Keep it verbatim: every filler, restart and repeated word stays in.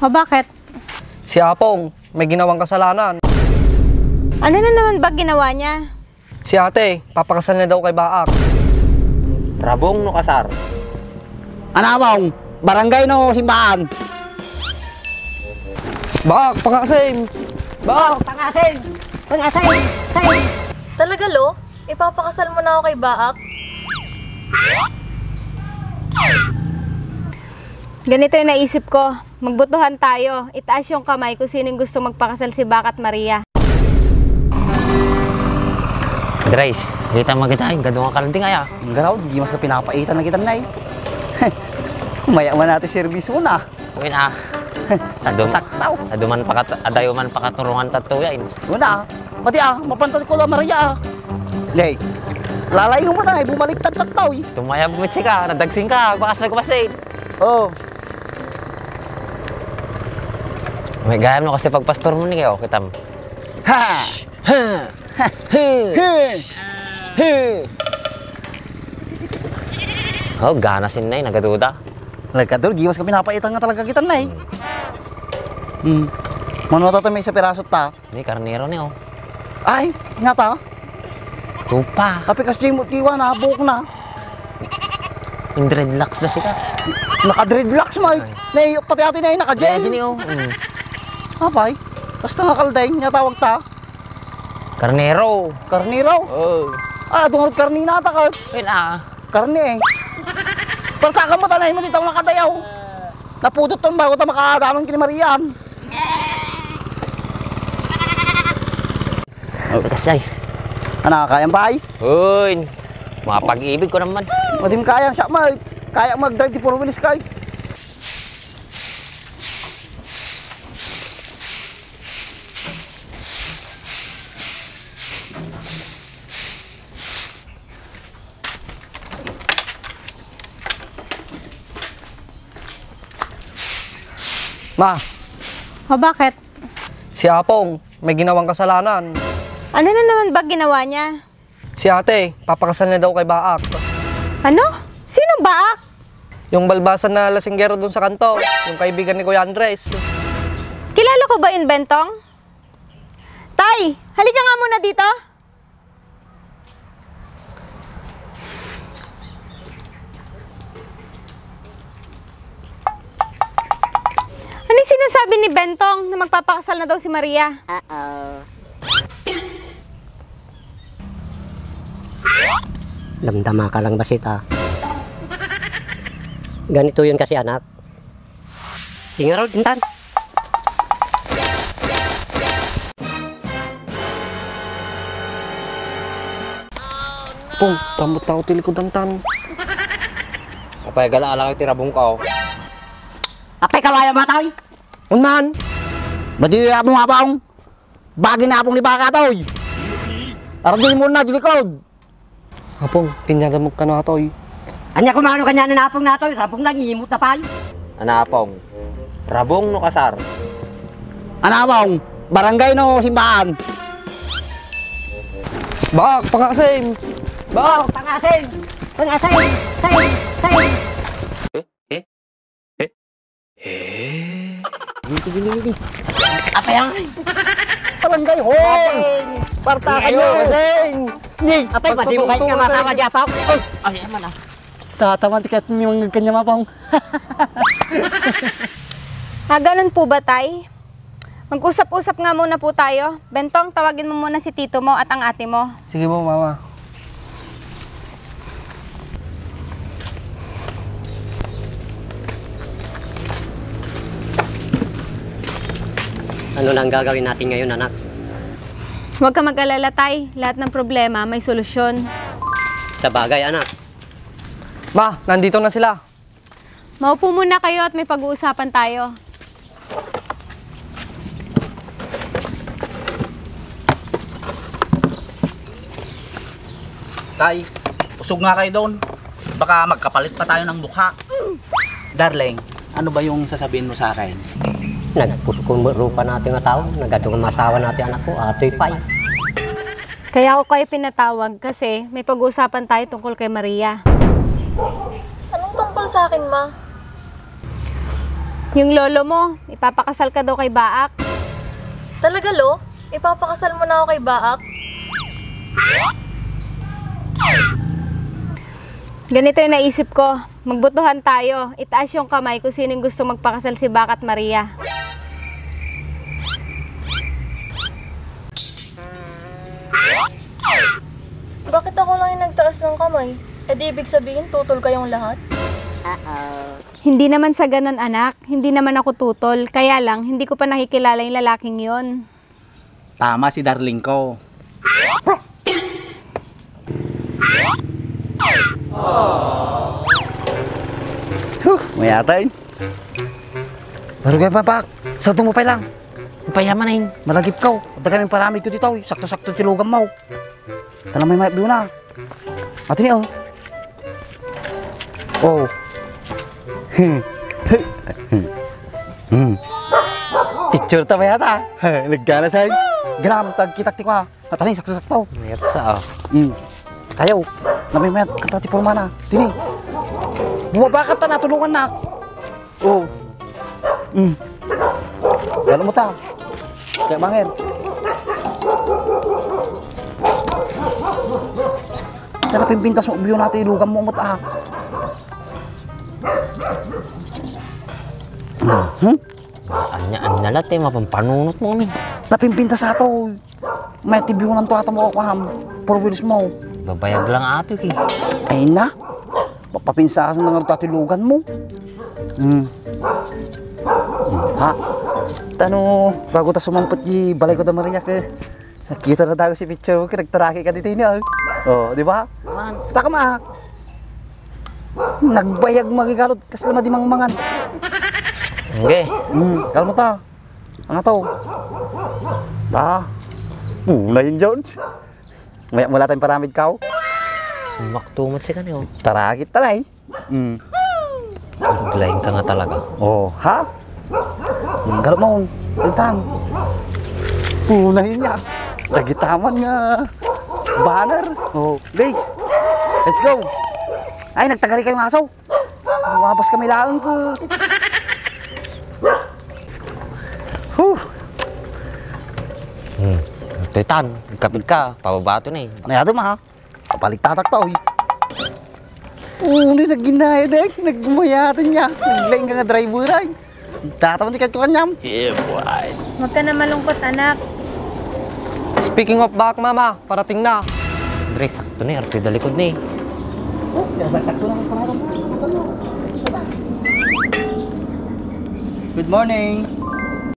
O, bakit? Si Apong, may ginawang kasalanan. Ano na naman ba ginawa niya? Si ate, papakasal na daw kay Baak. Rabong no kasar? Anamong, barangay no simbahan? Baak, pangasim! Baak! Pangasim! Pangasim! Kasim! Talaga, Lo? Ipapakasal mo na ako kay Baak? Ganito yung naisip ko. Magbotohan tayo. Itaas yung kamay kung sino yung gusto magpakasal, si Baak at Maria. Grace, kita mo kita, yung gadong akal din kaya. Ang garaw, di mas ka pinapaitan na kita, Nay. Maya man natin servisyo na. Okay na. Adum-, Saktaw. Aduman pakat-, adayo man pakaturungan tattoo yan. Wala. Pati ah, mapantad ko la Maria ah. Lay. Lalay mo ta, ay bumalik tattoo eh. Tumayab mo ka, nadagsing ka, bakas nagpasit. Oh. May gayam no kasi pagpastor mo ni kayo, kitam. Ha! Ha! Ha! Ha! Oh, gana sin nay, nagaduda. Nagkadul, giwas ka pinapaitan nga talaga kita, nay. Hmm. Mano ta may isa piraso ta? Ni karnero ni, oh. Ay, nga ta? Tupa. Tapi kas jay mo tiwa na, buhok na. In dreadlocks na sika. Naka-dreadlocks, may. Ay. Nay, pati ato na, naka-gel. Gel ni, oh. Mm. Apay, basta nga kalday, nga tawag ta. Karnero. Karnero? Oo. Ah, dungal karni na ta, Kurt. Yun, ah. Karni, eh. Paltakan mo, tanay mo dito, makadayaw. Napudot tong bago ta makadaman kini Marian. Oh, kasay. Ana, kayam pa, ay? Uy, mga pag-ibig ko naman. Madim kayam, siya, may. Kaya mag-drive di four wheels, kay. Ma. O, bakit? Si Apong, may ginawang kasalanan. Ano na naman ba ginawa niya? Si ate, papakasal na daw kay Baak. Ano? Sinong Baak? Yung balbasan na lasinggero dun sa kanto, yung kaibigan ni Kuya Andres. Kilala ko ba yun, Bentong? Tay, halika nga muna dito. Ano yung sinasabi ni Bentong na magpapakasal na daw si Maria? Uh-oh. Damdama ka lang, Basit, ah. Ganito yun kasi, anak. Sige, Rod, intan. Pong, tambot tao ti likudan tan. Apay, gala-ala ti rabong ka, oh. Apay, kawaya mo, tay? Unman. Madi mo, Apong. Bagi na Apong ni baka, toy. Aragay mo na, di likod. Apong, pinyadamog kano, atoy. Anya kumano kanya na Apong natoy, rabong lang, imot na pay. Ana, Apong, rabong no kasar? Ana, Apong, barangay no simbahan? Bak, pangasim! Bak! Pangasim! Pangasim! Sim! Sim! Eh? Eh? Eh? Eh? Dito, dito, dito. Apay, ay! Barangay hall! Apay! Partakan Ayo! Nyo! Bading! Ni! Apay, pati mo kahit nga matawa di apaw. Ay! Ay, aman ah. Tataman ti kahit may mga kanya mapang. Ah, ganun po ba, Tay? Mag-usap-usap nga muna po tayo. Bentong, tawagin mo muna si tito mo at ang ate mo. Sige po, Mama. Ano na ang gagawin natin ngayon, anak? Huwag ka mag-alala, Tay. Lahat ng problema may solusyon. Sabagay, anak. Ma, nandito na sila. Maupo muna kayo at may pag-uusapan tayo. Tay, usog nga kayo doon. Baka magkapalit pa tayo ng mukha. Darling, ano ba yung sasabihin mo sa akin? Nagpuskon mo rupa natin nga tao, nagado nga masawa natin anak ko, atoy pay. Kaya ako kayo pinatawag kasi may pag-uusapan tayo tungkol kay Maria. Anong tungkol sa akin, Ma? Yung lolo mo, ipapakasal ka daw kay Baak. Talaga, Lo? Ipapakasal mo na ako kay Baak? Ganito yung naisip ko. Magbotohan tayo. Itaas yung kamay kung sino yung gusto magpakasal, si Baak at Maria. Bakit ako lang yung nagtaas ng kamay? E di ibig sabihin, tutol kayong lahat? Hindi naman sa ganon, anak. Hindi naman ako tutol. Kaya lang, hindi ko pa nakikilala yung lalaking yon. Tama si darling ko. Huh, mayatay. Baru gaya, Pak. Sa tumupay lang. Payaman na yun. Malagip ka, oh. At kami paramid ko dito, eh. Sakto-sakto tilugan mo. Tanam may mayat na. Ati niya, oh. Oh. Hmm. Picture ta ba yata? Nagkana sa. Gram, tagkitak ti kwa. At ano, sakto-sakto. Mayat sa, ah. Hmm. Kayo, namimayat kanta ti porma na. Tini. Bumabakat ta, natulungan na. Oh. Hmm. Galo mo ta. Kaya bangir. Tara, pimpintas mo, biyo natin, ilugan mo, umot, ah. Hmm? Anya, anya lahat, eh, mapampanunot mo kami. Napimpintas ato. May tibiunan to ata mo, kuham. Four wheels mo. Babayag lang ato, eh. Ay na. Papapinsasan na nga rin tatilugan mo. Hmm. Ha? Tano, bago ta sumampet di balay ko da Maria ke. Nakita na tayo si picture mo, ke, nagtaraki ka dito niya, oh. Oh, di ba? Man. Taka ma. Nagbayag magigalot, kasla madi mangmangan. Okay. Hmm, kalmo ta. Ang ato. Ah. Puna yun, George. Maya mula tayong paramid kao. Sumakto man si kani, oh. Tarakit talay. Mm. Lain ka nga talaga. Oh, ha? Ang galap mo, tintan. Puna yun niya. Tagitaman nga banner. Oh, guys. Let's go. Ay, nagtagari kayong aso. Lumabas kami laang ko. Huh. Hmm. Titan, kapit ka, pababato na eh. Ano yado, ma? Papaligtatak to, eh. Oo, ano yung nagginaya na eh? Nagmayatan niya. Naglaing ka nga driver ay. Tataman di kahit kanyam. Yeah, boy. Huwag ka na malungkot, anak. Speaking of back, mama, parating na. Dre, sakto na eh. Arte dalikod na eh. Oh, sakto na. Good morning.